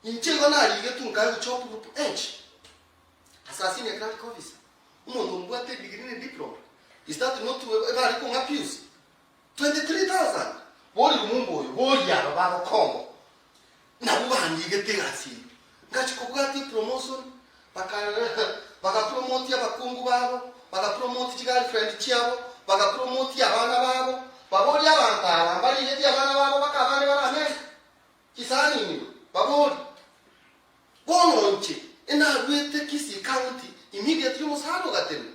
Inche igo narigetwe nkaegwa job group H as a senior clerk officer, omonto mbwate edegree na ediploma, is that not ebare kong'a abuse? 23,000! Bori Lumumba oyo, bori aba ba Bokongo, nabwo bandigete egasi eyio. Ngachia kobwatia epromotion, baka bagapromotia abakungu babo, bagapromote chigirlfriend chiabo, bagapromotia abana babo, baborie abanto aba mbarigetie abana babo baka abande bare America. Chisani inwe, babori, bono inche enaruete Kisii County immediately omosara ogatenwa.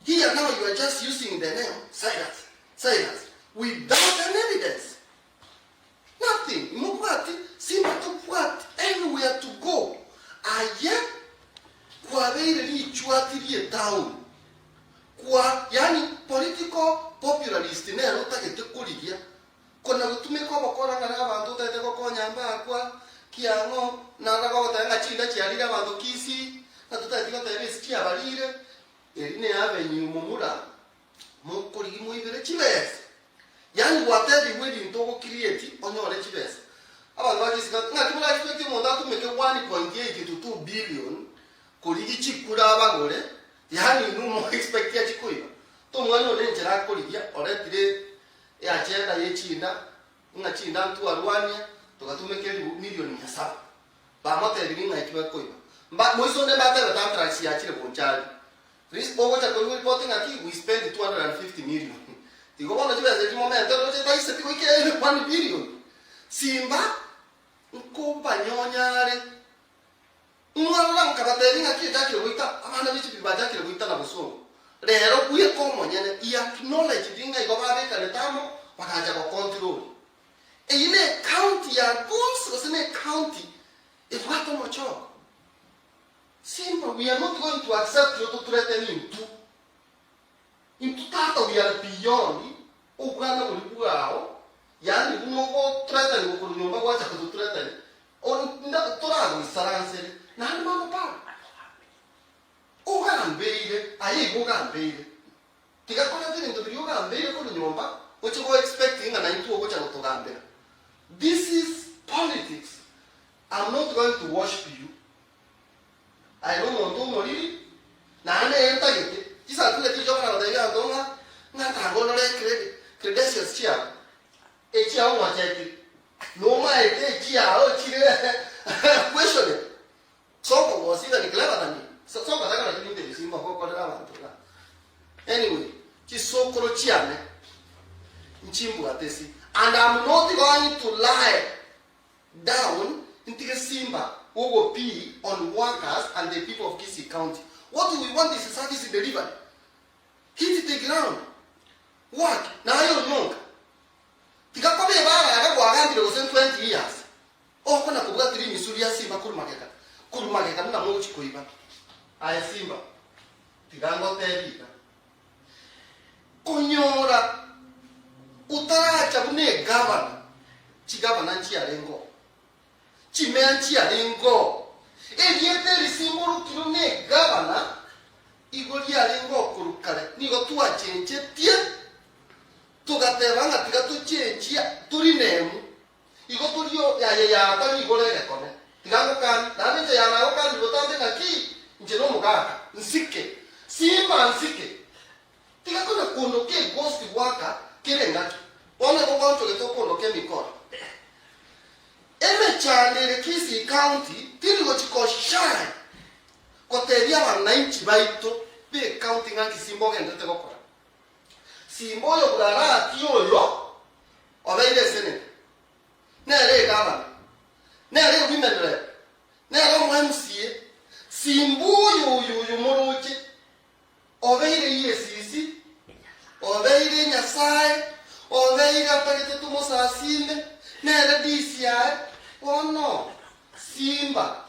Here now you are just using the name Cyrus, Cyrus without an evidence. Nothing. Imobwati simba tobwati anywhere to go. Aye kwabeire richwati ri'etown. Kwa yani political popularist nere otagete korigia Kona gotumeka obokora ng'a nabanto otagete gokonya mbakwa, kiang'o, nara gogoteba ng'a chinda chiarire abanto Kisii, ng'a totageti goteba esi chiabarire, eri ne avenue momura mokorigia moibere chibesa. Yaani gwatebigwe ebinto ogo create onyore chibesa. Abanto ba Kisii ng'aki mora expect omonto atumeke 1.8 to 2 billion korigia chikura abagore, yaani inwe mo expect achie koiba? Tomwana one enchera akorigia oretire Eagenda ye chinda, ng'a chinda ntwarwania, togatumeka elibu milioni mia saba. Bamotebirie ng'a eki bakoiba. Mba, moise onde mbatebete anthrax yachire bonchari. Ris, ogocha koigwa report ng'aki we spent 250 million. Igo bono chibesa echi momente roche taiseti goika ere 1 billion. Simba nkobanyonya are. Mwarora nkabatebia ng'aki echakire goita abana be chibiri bachakire goitana bosongo. Rero bweka omonyene he acknowledged ng'a igo babekanete amo bagacha gocontrol. Eyio ne ecounty ya goons gose ne ecounty ebwate omochoko. Simple we are not going to accept ototureteni intwe. Intwe tata we are beyond obwana boria bwao yaani buna ogoturetani gokorwa nyomba gwacha gototuretani Toragoisaransere naende mama papa ogambeire aye igo ogambeire tiga koreta ebinto biria ogambeire korwa nyomba oche go expect ng'a naintwe ogocha gotogambera this is politics I'm not going to worship you aye nomonto omoriri naende eye ntagete chisatire chiria okona gotebia abanto ng'a ng'a ntanga onore credentials chiabo Echiao mwachekire, nomaete echiao chire questionable. Soko was even clever than you. Soko takora chibinto ebi simba gokorera abanto iga. Anyway, chisokoro chiane nchimbwate ase and I'm not going to lie down ntige simba gogo pee on workers and the people of Kisii County. What we want is service delivery. Hit the ground. Work, naye onyonka. Tiga koba ebara iga gwagambire gose 20 years okona kobwati rimisu ria simba korwa magega korwa magega buna mogochi koiba. Aye simba tiga ngotebi iga konyora otaracha buna egavana chigavana nchiarenge oo chimea nchiarenge oo erieta eri simba orokirwe na egavana igo riarenge oo korwa kare nigo twachenchetie Togateba ng'a tiga tochenchia tori nemu, igo tori aye yaata rigoro egekone. Tiga ngokanie, naende inche ya nagokanire botambe ng'aki, inche nomogaka, nsike, simba nsike. Tiga konya kondoka egosti goaka kera engaki. Bono igo gwanchogete okondoka emikora. Emechando ere Kisii County teri gochi koshine gotebia abanainchi baito b'ecounty ng'a nki simba ogenderete gokora. Simba oyo bw'Arati oyo obeire eseneta, nere egavana, nere ewomen rep, nere omo MCA, Simba oyo oyo oyo moroche obeire EACC, obeire Nyasae, obeire atagete tomosasime, nere DCI, bono Simba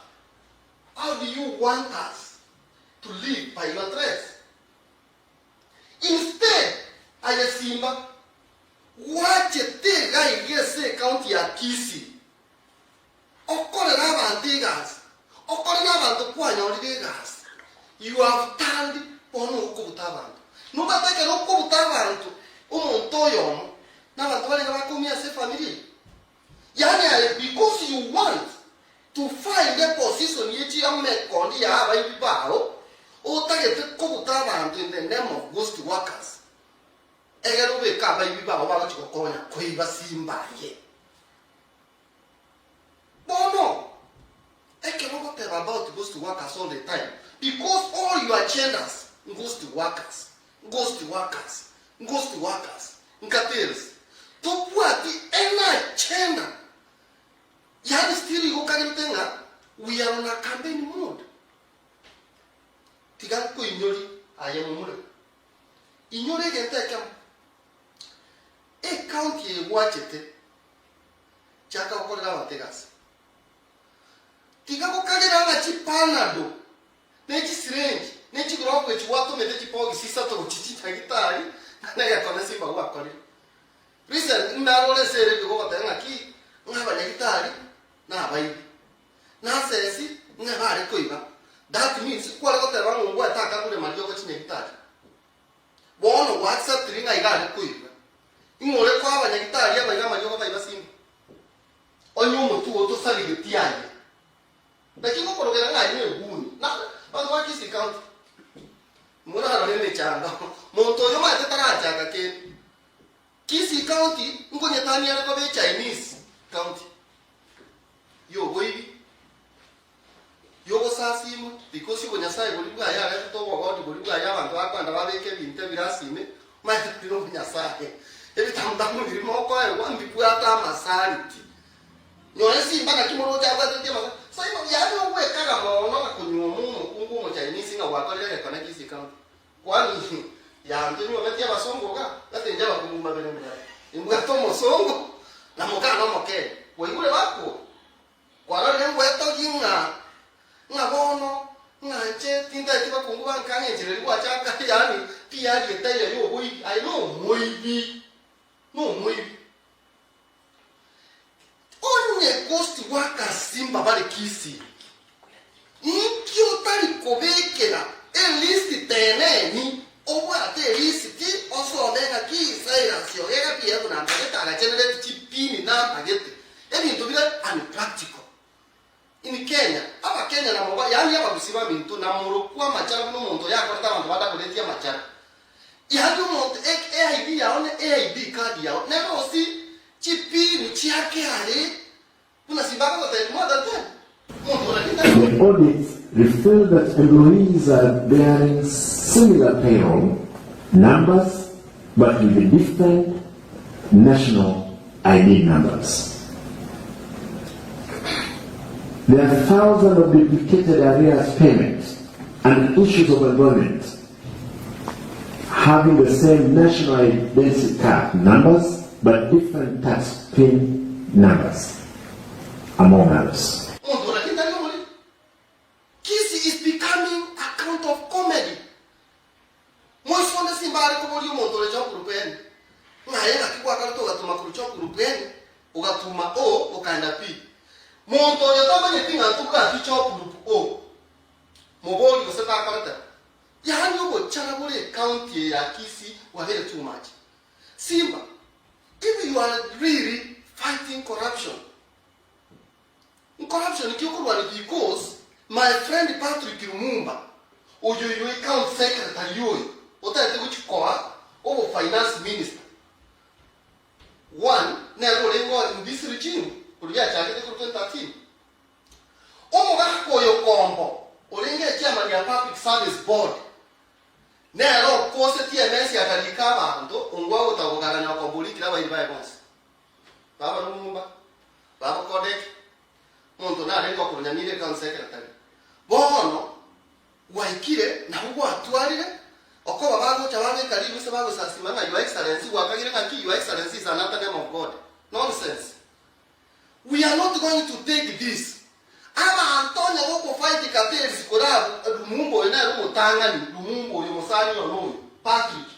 how do you want us to live by your threats? Instead aye Simba gwachete iga iga ase ecounty ya Kisii okorere abanto egasi okore na abanto kwanyorire egasi you have turned bono okobuta abanto nomanyete ekero okobuta abanto omonto oyomo na abanto barenge bakoumia ase efamiri eyio yaani aye because you want. To find a position ye chiamekondi ya abaibi bao, otagete kobuta abanto in the name of ghost workers, egere obeke abaibi bao bagochi gokonya koiba simba aye. Bono, ekero ogoteba about ghost workers all the time, because all your agendas ghost workers, ghost workers, ghost workers, nkateres, tobwati any agenda Yaani still igo okagerete ng'a we are on a campaign mode. Tiga nkoinyori aye momura. Inyora egento ekemo, ecounty eye gwachete, chaka gokorera abanto egasi. Tiga gokagera ng'a chipanado ne chisirenji ne chiglovu echi gwatomete chibogisi isato gochia chinyagitari ng'a negekone simba gwakorire. Recent narore ase eredio gogoteba ng'aki ng'a abanyagitari na abaibi, nurses ng'a bare koiba, that means kware goteba ng'a ongwete akagure mariogo chinyagitari. Bono gwa acceptiri ng'a iga are koiba. Ing'o ore koa abanyagitari abaiga amariogo baiba simba? Onye omotwe oo tosarigeti aye. Naki ngokorogera ng'a aye neguni. Na abanto ba Kisii County morarore emechando. Monto oyo omanyete tarachaka kende. Kisii County nkonyetania are koba Echinese county y'oboibi, y'ogosasimwa, because obonyasae boria bwaye aretete obogodi boria bwaye abanto bakoenda babeka ebinto ebirasi ime, omanyete biri nobonyasae. Ebitamutamu biria mokoegwa mbibwate amasariti. Nyowe simba naki moroche abwatetie amasariti. Simon yaani ogwekaga mono na konyuoma omokungu Omochinese ng'a gwakorire egekone Kisii County. Kwani yanto nyuometie abasongo iga, gati inche abakungu mbabere mbwate. Imbwate omosongo na mokana omokenya. Kwaigure bakwo? Kwarorire ngwetogie ng'a ng'a bono ng'a inche tintageti bakungu bankang'e enchera eria gwachaka yaani tiyari etaiyo ya oboibi. Aye nomoibi, nomoibi. Onye ghost workers mbabare Kisii, inki otari kobekera elist teneni obwate elisiti osome ng'a ki Silas Ogega PF namba gete agagenerate chipini namba gete ebinto bire unpractical in Kenya. Abakenya nabo ba yaani abagusii baminto namorokwa amachara buna omonto oyo akorete abanto badagoretie amachara. Yaani omonto e ID yao ne ID card yao nerosi chipini chiake are buna simba akogotebia more than ten omonto ore rinde The audits revealed that employees are bearing similar payroll numbers but with different national ID numbers. There are thousands of duplicated arrears payments and issues of employment having the same national identity card numbers but different tax pin numbers, among others. Omonto ore tari omoriri. Kisii is becoming a count of comedy. Moise onde simba are koboria omonto ore chokuru bweni, ng'a aye ng'aki gwakarete ogatuma korwa chokuru bweni, ogatuma O okaenda P. Monto oyo tamanyeti ng'a ntobwati chokuru O. Moborie gose takorete bo. Yaani obochara bore ecounty eye ya Kisii bwabeire too much. Simba, if you are really fighting corruption, ncorruption ki okorwania because my friend Patrick Lumumba oyo oyo ecounty secretary oyo otagete gochi koa obo finance minister one nere orenge in this regime korwa biachagete korwa 2013. Omogaka oyo Kombo, orenge echairman ya Public Service Board, nere okosetie emesa akarika abanto ongwa ogotagogana na Kombo orikire abairi baye bonsi. Baba Lumumba, baba Kodek, monto narenge okorwa Nyamira ecounty secretary. Bono gwaikire nabo gwatwarire okoba bagocha babeka riruse bagosasima ng'a Your Excellency gwakagire ng'aki Your Excellency is another name of God. Nonsense. We are not going to take this. Abanto onye gokofight cartels kore abwo Lumumba oyo nere omotang'ani, Lumumba oyo omosani one oyo Patrick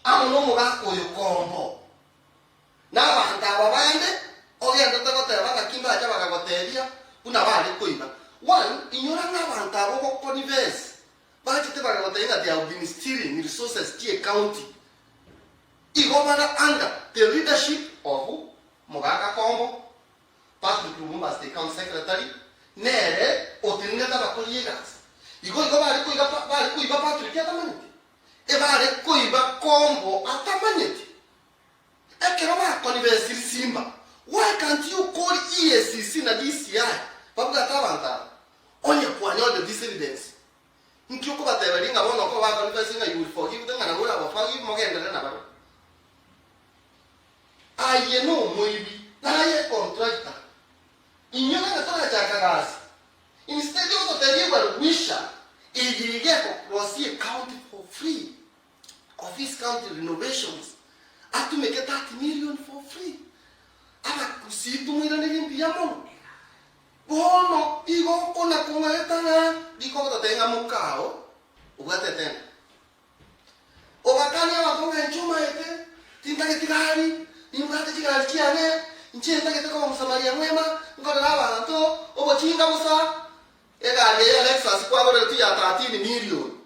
amo nomogaka oyo Kombo na abanto aba bande ogendete goteba ng'aki mbacha bagagotebia buna bare koiba. One, inyora ng'a abanto aba ogoconvince bachete bagagotebia ng'a they have been stealing resources chie county. Igo bare under the leadership of Mogaka Kombo, Patrick Lumumba as the county secretary nere otenenete abakori egasi. Igo igo bare koiga bare koiba Patrick atamanyeti? Ebare koiba Kombo atamanyeti? Ekero bakoni besiri simba, why can't you call EACC na DCI babwate abanto aba? Onye kwanyorire this evidence, nki okobateberia ng'a bono okoba bakonfess ng'a you will forgive them ng'a nabo orabaforgive mogenderere nabarabwo? Aye nomoibi, naye econtractor. Inyora ng'a torachaka gasi. Instead ogototebia ebarwisha eye iga egokrosia ecounty for free. Office county renovations atumeke 30 million for free. Abagusii tomoiranerie mbuya mono. Bono igo okona kong'aeta ng'a riko ogototebia ng'a mokao obwate etenda. Ogakania abanto ng'a inche omaete, tintageti gari, nimbwate chigari chiane, inche ntagete koba Omosamaria mwema, nkorere abanto obochinga bosa. Egari eye ya Lexus kwagoreretwe ya 13 million,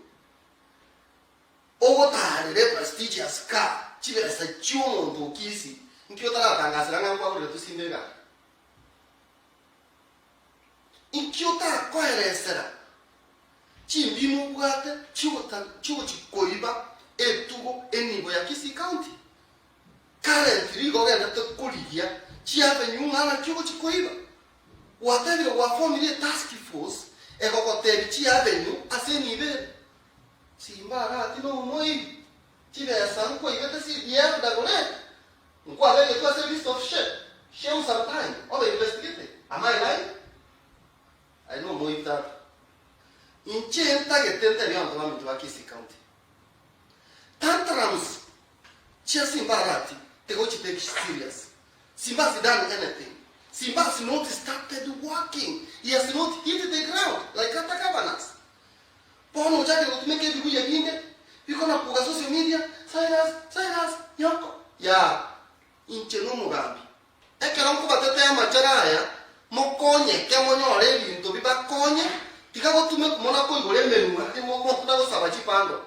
ogotaarera eprestigious car chibesa chi'omonto o Kisii, nki otaratangasera ng'a nkwagoreretwe simba egari? Inki otakoeresera chimbi mobwate chiogochia koiba etugo enibo ya Kisii County? Currently igo ogenderete korigia chiavenue ng'a naki ogochia koiba. Gwatebire gwaformire etask force egogotebia chiavenue ase enibo ere. Simba arati nomoibi, chibesa nkwaibete CDF Dagoretti Nkwabegetwe ase list of shame, shame sometime, obe investigated, am I lying? Aye nomoibi tata. Inche ntagete ntebie abanto baminto ba Kisii County, tantrums chia Simba Arati tiga ochitake serious. Simba has done anything. Simba has not started working. He has not hit the ground like other governors. Bono ochakire gotumeka ebiguya binde bikona koga social media, Cyrus, Cyrus, nyoko. Yaa, inche nomogambi. Ekero nkobatetea amachara aya, mokonyeke monyore ebinto bibakonye, tiga gotumekwa mona koigora emenwa mona gosaba chipando.